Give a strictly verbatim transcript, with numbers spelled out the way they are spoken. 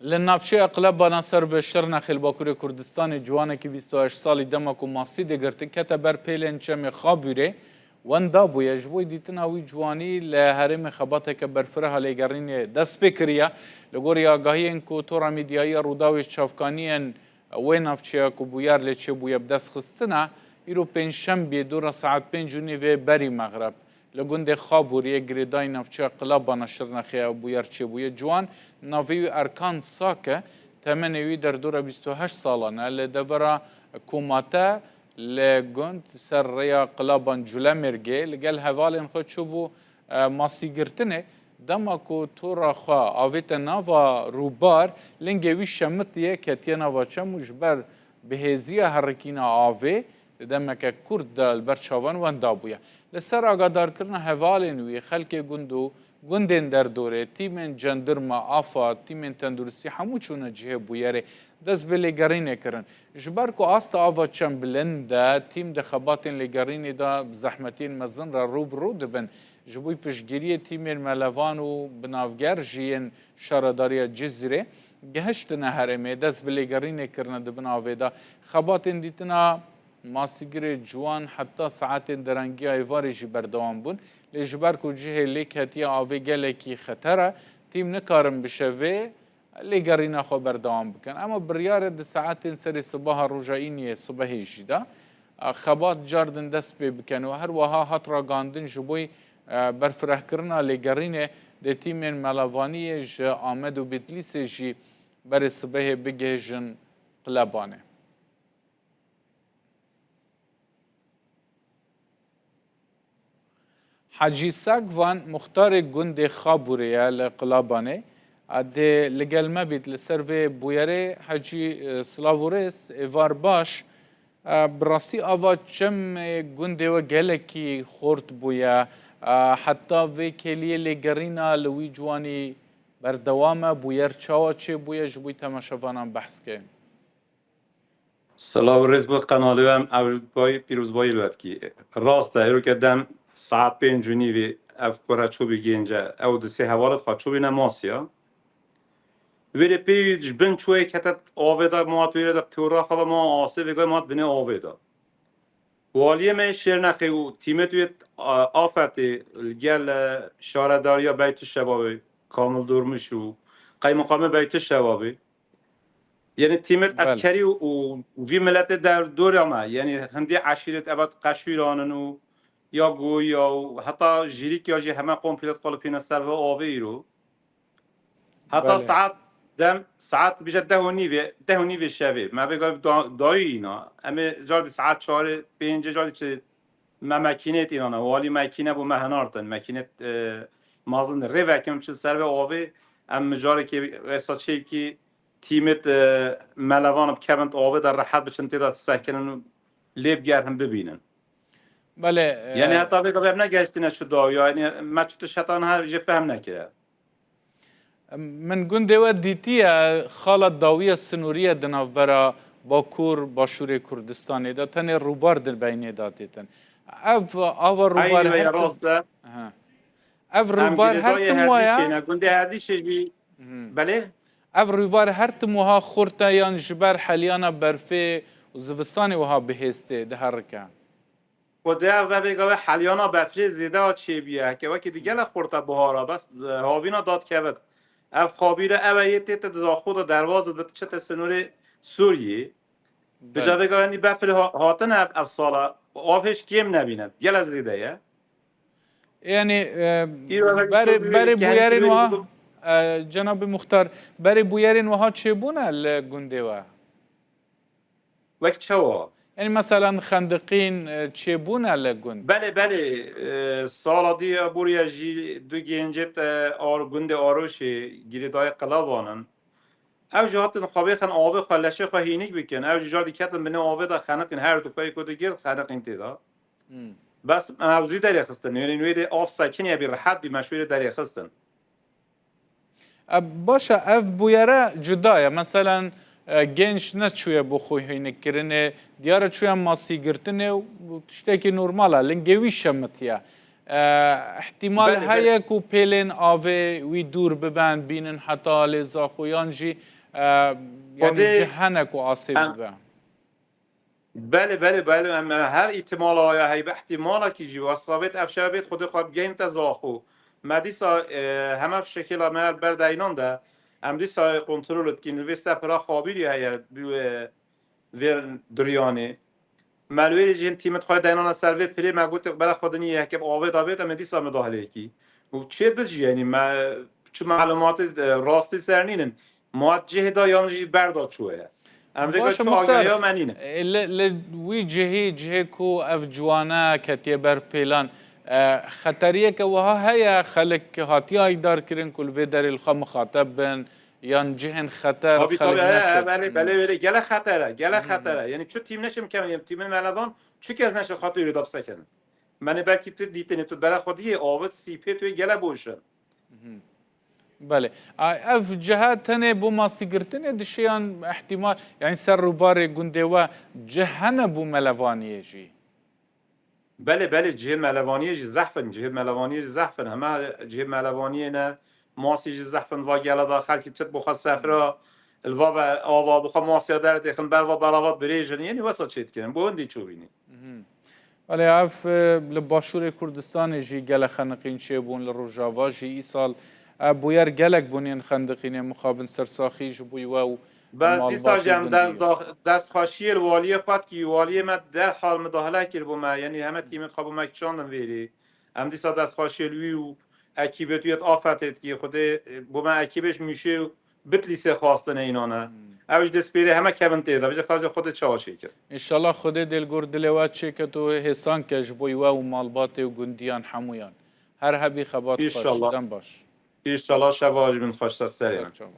Li navçeya Qilebana ser bi Şirnexê li Bakurê Kurdistanê ciwanekî bîst û heşt salî dema ku masî digirtin kete ber pêlên çemê Xabûrê wenda bûye. Ji bo dîtina wî ciwanî li herêmê xebateke berfireh a lêgerînê dest pê kiriye. Li gorî agahiyên ku Tora Medyayî ya Rûdawê çavkaniyên wê navçeya ku bûyer lê çêbûye bi dest xistine, îro pêncşembiyê dora saet pênc û nîvê berî mexreb. Li gundê Xabûriyê girêdayî navçeya Qilabana Şirnexê ew bûyer çêbûye. Ciwan navê wî Erkan Sak e, temenê wî derdora bîst û heşt salan e. Li devera Komate li gund ser rêya Qilaban Culemêrgê li gel hevalên xwe çûbû, e, masîgirtinê. Dema ku tora xwe avête nava rûbar, lingê wî şemitiye, ketiye nava çem û ji ber bihêziya herikîna avê, di demeke kurt de li ber çavan wenda bûye. Li ser agadarkirina hevalên wî, xelkê gund û gundên derdorê, tîmên cendirma, AFAD, tîmên tenduristî hemû çûne cihê bûyerê, dest bi lêgerînê kirin. Ji ber ku asta ava çem bilind e, tîm di xebatên lêgerînê de bi zehmetiyên mezin re rû bi rû dibin. Ji bo piştgiriyê tîmên melevan û binavger jî yên Şaredariya Cizîrê gihiştine herêmê, dest bi lêgerînê kirine di bin avê de. Xebatên dîtina masîgirê ciwan heta saetên derengiya êvarê jî berdewam bûn. Lê ji ber ku cihê lêketiya avê gelekî xeter e, tîm nikarin bi şevê lêgerîna xwe berdewam bikin. Ema biryar e di saetên serê sibaha roja îniyê sibehê jî de, e, xebat cardin dest pê bikin û her wiha hat ragihandin ji bo, e, berfirehkirina lêgerînê dê tîmên melevaniyê ji Amed û Bitlîsê jî berê sibehê bigihêjin Qilebanê. Hecî Sagvan, muxtarê gundê Xabûrê ye li Qilabanê. Dê li gel me bît li ser vê bûyerê. Hecî, e, silav û rêz, êvar baş. E, bi rastî ava çemê gundê we gelekî xurt bûye. E, heta vê kêliyê lêgerîna li wî ciwanî berdewam e? Bûyer çawa çêbûye? Ji bo temaşevanan behs ke. Silav û rêz bo qenalê we, em ewil bayî pîrozbayî li we dikî. Rast e, îro ke dem saet pênc û nîvê ev kure çûbî gênce, ew di sê hevalet xwe çûbîne masiya. Wêrê pê ji bin çûyê kete avê de, ma hat wêrê de tewra xwe ve ma asê vêga ma hat binê avê de. Waliyê me Şêrnexê û tîmê tu yê, a, afetê li gel, e, şaredariya Beytuşşebabê, Kamil Durmuş û qeymeqamê Beytuşşebabê. Yanî tîmêt Belê. eskerî û, û vî miletê derdora me, yanî hindî eşîret ebat Qeşûranin û ya Goya û heta Jîrîkya jî heme komplet qulipîne ser ve avê îro. Heta Belê. saet dem, saet bije deh û nîvê, deh û nîvê şevê. Me vê gavê da-, dayî îna. Em ê cardî saet çarê, pêncê cardî çi me mekînê tînana. Walî mekîne bû me hinartin. Mekînê, e, mazin rê vekim çi ser ve avê. Em mijarekê esa çêkî tîmêt, e, melevan bi kevin avê de rehet biçin tê de sehkinin û lê bi gerhim bibînin. Belê, Yanî e, heta vê gavê em negeştine şu dawiya. Yanî me çi tişt heta niha jê fehm nekire. Min gundê we dîtiye, xala dawiya sinûrî ye di navbera Bakur, Başûrê Kurdistanê de, tenê rûbar di beynê de têtin. Ev ava rûbar Eynî her weye tim-, rast e. He. Ev Em rûbar her girêdayê tim waya? Herdîşê ne, gundê Herdîşê jî. Hmm. Belê? Ev rûbar her tim wiha xurt e yan ji ber heliyana berfê û zivistanê wiha bihêz tê, diherike? Xwedê ev vevê gavê heliyana befrê zêde a çêbûye. Heke wekî di gelek xurt e bihara, bes, e, havîna dadkevit. Ev xabîre ev e yê tê te di zaxo de derbaz dibit çete sinûrê Sûriyê. Bi Belê. Cavê gavê nî befrê ha-, hatine ev, ev sala. Av hêj kêm nebîne. Gelek zêde ye. Yanî, e, Îro ev berê, çûbû berê kehîn bûyerên kilo wiha, yî e, cenabê muxtar, berê bûyerên wiha çêbûne li gundê we? Wek çawa? Yanî, meselan, xendiqîn, e, çêbûne li gund? Belê, belê. E, sala dî ya bûriya jî du gêncê te ar-, gundê Aroşê girêdayê Qilaban in. Ew jî hatin xwe bêxin avê xwe, leşê xwe hînik bikin. Ew jî cardî ketin binê avê de xeniqîn. Her du xweyê ku digirt xeniqîn tê de. Hmm. Bes em ew zû derêxistin. Wêrên wê de av sekiniye bî, rehet bî, me ji wê de derêxistin. E, baş e, ev bûyere cuda ye. Meselen, e, genç neçûye bo xwe hînikkirinê, diyar e çûye masîgirtinê û tiştekî normal e, lingê wî şemitiye. E, ihtimal Belê, belê. heye ku pêlên avê wî dûr biben, bînin heta Lêzaxo yan jî, e, yanî Xwedê cih hene ku asê em bibe? Belê, belê, belê, em, e, her îtimala ya heye, bi ihtimalekî jî wesa bêt, ev şev bêt, Xwedê xwe bigehînte Zaxo. Me dîsa, e, heme şekila me li ber deynan de, em dîsa kontrol dikîn, li vê ser pira xabîrî heye, bi, e, vê duriyanê. Me li wê jî hin tîmit xwe deynana ser vê pilê, me gotik, bere xwe dinî yeke avê da bêt, em ê dîsa midahaleyekî. Û çêt bit jî, yanî me çi melumatê, e, rastî ser nînin. Ma cihê da yan jî berda çûye. Em vê Baş e, çi muxtar. agahiya me nîne. E, li, li wî cihî, cihê ku ev ciwane ketiye ber pêlan, e, xeteriyeke wiha heye, xelk hatiye agdar kirin ku li vê derê li xwe mixateb bin, yan cihên xeter Tabii, xelk tabii, he, he, neçin? belê, Hmm. belê, belê, gele xetere, gele Hmm. xetere. Yani çi tîm neşim kevin, yani tîmên melevan, çi kes neşe xatî wî da bisekenin. Menê belkî tu dîtinê, tu bere xwe diyê, avit sîpê tu yê gele boşin. Mhm. Belê. A, ev cihe tenê bo masîgirtinê dişê yan ihtimal, yani ser rûbarê gundê we cih hene bo melevaniyê jî? Belê, belê, cihê melevaniyê jî zehf in, cihê melevaniyê jî zehf in. Hema cihê melevaniyê ne, masî jî zehf in, va gela da xelkî çit bo xwe sefra, li va be, ava bo xwe masiya derdêxin, ber va beravat birêjin, yani wesa çêdikirin. Bo hindî çûbînî. Mhm. Belê, ev, e, li Başûrê Kurdistanê jî gelek xeniqîn çêbûn, li Rojava jî îsal, e, bûyer gelek bûn yên xendiqînê mixabin sersaxî ji bo we û Be, dîsa malbatê jî em gundî dest ye. da-, destxweşiyê li waliyê xwe dikî, waliyê me derhal midahale kir bo me, yanî heme tîmê xwe bo me kişandin vêrê. Em dîsa destxweşiyê li wî û ekîbê tu yê di afetê dikî, Xwedê, e, bo me ekîbê ji Mûşê û Bitlîsê xwastine înan e. Hmm. Ew ji destpêrê heme kevin tê de, vêca xerca Xwedê çawa çêkir. Înşallah Xwedê dê li gor dilê we çêket û hêsan ke ji bo we û malbatê û gundiyan hemûyan. Her hebî xebat xweş, Înşallah. dem baş. Înşallah şeva ji min xweş te serê Ser min. çava.